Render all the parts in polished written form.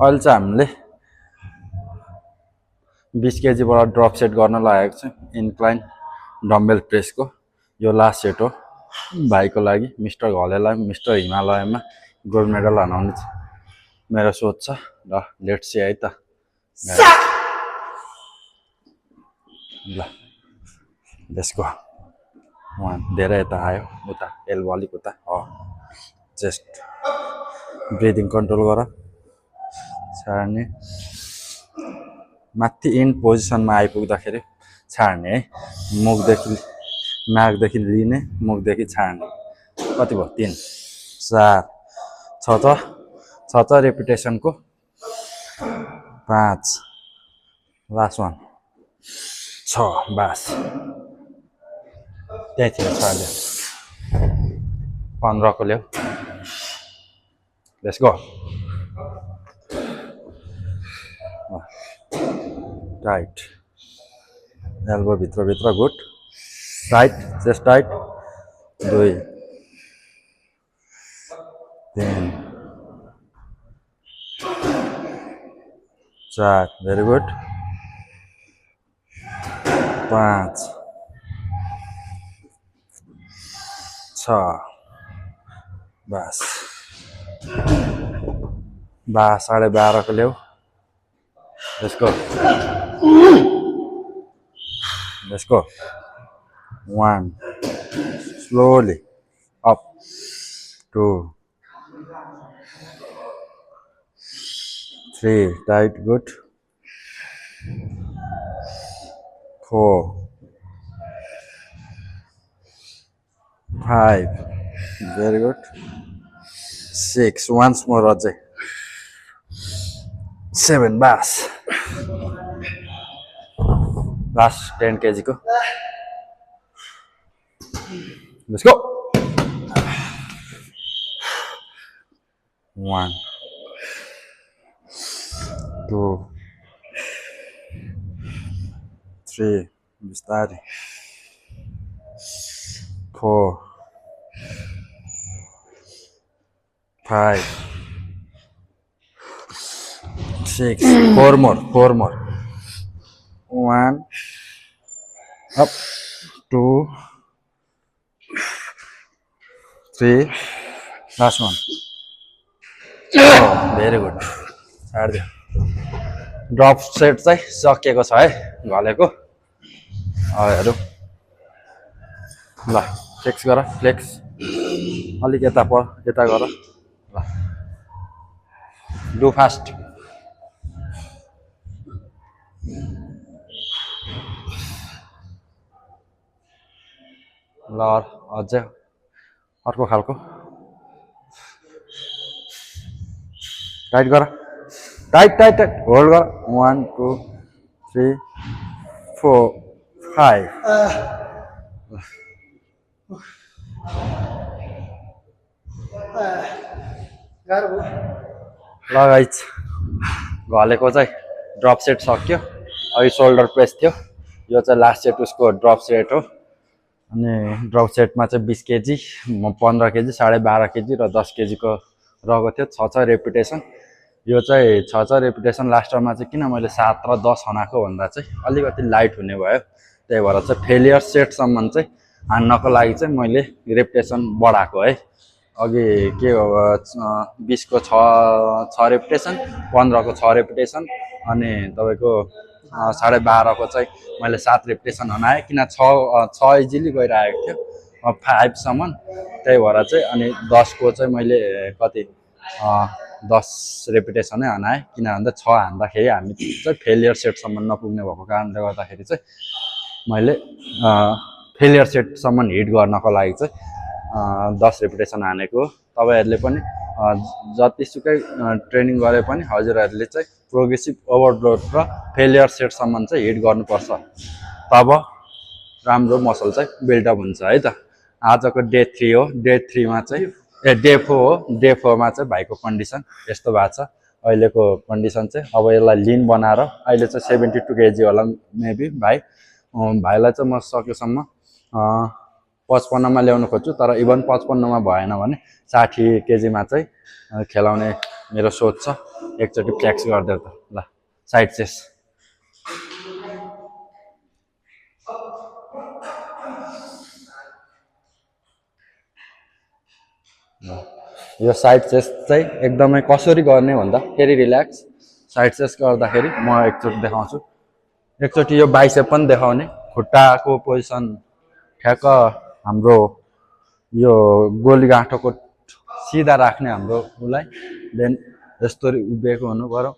अहिले चाहिँ हामीले 20 केजीबाट ड्रप सेट गर्न लागेको छ इन्क्लाइन डम्बेल प्रेसको यो लास्ट सेट हो भाइको लागि मिस्टर घलेलाई मिस्टर हिमालयमा गोल्ड मेडल हनाउने छ मेरो सोच छ ल लेट्स सी है त ल लेट्स गो उहाँ धेरै यता आयो उता एल्बो अलिक उता चेस्ट ब्रिदिङ कन्ट्रोल गर छाड्ने माथि इन पोजिसनमा आइपुग्दाखेरि छाड्ने है मुखदेखि नाकदेखि लिने मुखदेखि छाड्ने कति भयो 3 4 छ रेपिटेसनको 5 लास्ट वान 6 बस त्यहीँतिर छाड्यो 15 को ल्याऊ लेट्स गो टाइट एल्बो भित्र good tight chest tight 2 3 4 very good 5 6 बस 12.5 को ल्याऊ let's go 1 slowly up 2 3 tight good 4 5 very good 6 once more Ajay 7 bas last 10 kg ko let's go 1 2 3 बिस्तारै 4 5 6 4 more 1 up 2 3 last one very good छाड्दियो drop set चाहिँ सकिएको छ है घलेको हेरौ ल फ्लेक्स गर फ्लेक्स अलिक यता गर ल डु फास्ट ल अझै अर्को खालको टाइट गर टाइट होल्ड गर 1 2 3 4 5 ल गाइस घलेको चाहिँ ड्रप सेट सक्यो अहिले शोल्डर प्रेस थियो यो चाहिँ लास्ट सेट उसको ड्रप सेट हो अनि ड्रप सेटमा चाहिँ 20 केजी 15 केजी 12.5 केजी र 10 केजी को रहेको थियो 6 रेपिटेसन यो चाहिँ 6 रेपिटेसन लास्टमा चाहिँ किन मैले 7 र 10 हनाको भन्दा चाहिँ अलिकति लाइट हुने भयो त्यही भएर चाहिँ फेलियर सेटसम्म चाहिँ हान्नको लागि चाहिँ मैले रेपिटेसन बढाएको है अघि के हो 20 को 6 रेपिटेसन 15 को 6 रेपिटेसन अनि तपाईको 12.5 को चाहिँ मैले 7 रेपिटेसन हनाएँ किन 6 इजिली गइरहेको थियो 5 सम्म त्यही भएर चाहिँ अनि 10 को चाहिँ मैले कति 10 रेपिटेसनै हनाएँ किन भन्दा 6 हान्दाखेरि हामी चाहिँ फेलियर सेटसम्म नपुग्ने भएको कारणले गर्दाखेरि चाहिँ मैले फेलियर सेटसम्म हिट गर्नको लागि चाहिँ 10 रेपिटेसन हानेको तपाईहरुले पनि जतिसुकै ट्रेनिङ गरे पनि हजुरहरुले चाहिँ प्रोग्रेसिभ ओभरलोड र फेलियर सेटसम्म चाहिँ हिट गर्नुपर्छ तब राम्रो मसल चाहिँ बिल्डअप हुन्छ है त आजको डे 3 हो डे 3 मा चाहिँ डे 4 हो डे 4 मा चाहिँ भाइको कन्डिसन यस्तो भएको छ अहिलेको कन्डिसन चाहिँ अब यसलाई लिन बनाएर अहिले चाहिँ 72 केजी होला मेबी भाइलाई चाहिँ म सकेसम्म 55 मा ल्याउन खोज्छु तर इभन 55 मा भएन भने 60 केजी मा चाहिँ खेलाउने मेरो सोच छ एकचोटि फ्लेक्स गरिदेऊ त ल साइड चेस्ट यो साइड चेस्ट चाहिँ एकदमै कसरी गर्ने भन्दा फेरि रिल्याक्स साइड चेस्ट गर्दाखेरि म एकचोटि देखाउँछु एकचोटि यो बाइसेप पनि देखाउने खुट्टाको पोजिसन ठ्याक्क हाम्रो यो गोली गाँठोको सिधा राख्ने हाम्रो उसलाई देन यस्तरी उभिएको हुनु पर्यो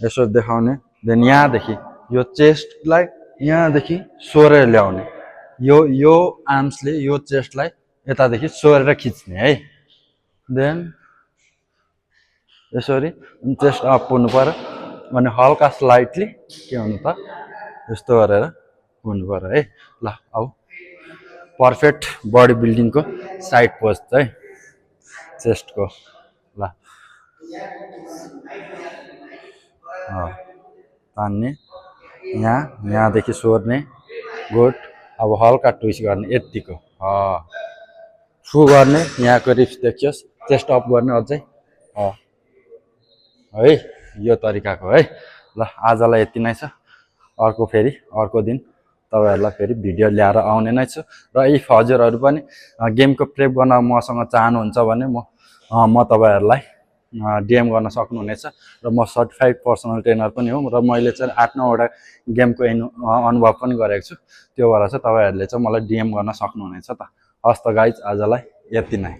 यसो देखाउने देन यहाँदेखि यो चेस्टलाई यहाँदेखि सोरेर ल्याउने यो आर्म्सले यो चेस्टलाई यतादेखि सोरेर खिच्ने है देन यसरी चेस्ट अप हुनु पर्यो अनि हल्का स्लाइटली के हुनु त यस्तो गरेर हुनु पर्यो है ल अब पर्फेक्ट बडी बिल्डिङको साइड पोज चाहिँ चेस्टको ल तान्ने यहाँदेखि सोर्ने गुड अब हल्का ट्विस्ट गर्ने यतिको फु गर्ने यहाँको रिप्स देखियोस् चेस्ट अप गर्ने अझै है यो तरिकाको है ल आजलाई यति नै छ अर्को दिन तपाईहरुलाई फेरि भिडियो ल्याएर आउने नै छु र इफ हजुरहरु पनि गेमको प्रेप गर्न मसँग चाहनुहुन्छ भने म तपाईहरुलाई डीएम गर्न सक्नुहुनेछ र म सर्टिफाइड पर्सनल ट्रेनर पनि हो र मैले चाहिँ 8-9 वटा गेमको अनुभव पनि गरेको छु त्यो भएर चाहिँ तपाईहरुले चाहिँ मलाई डीएम गर्न सक्नुहुनेछ त हस् त गाइज आजलाई यति नै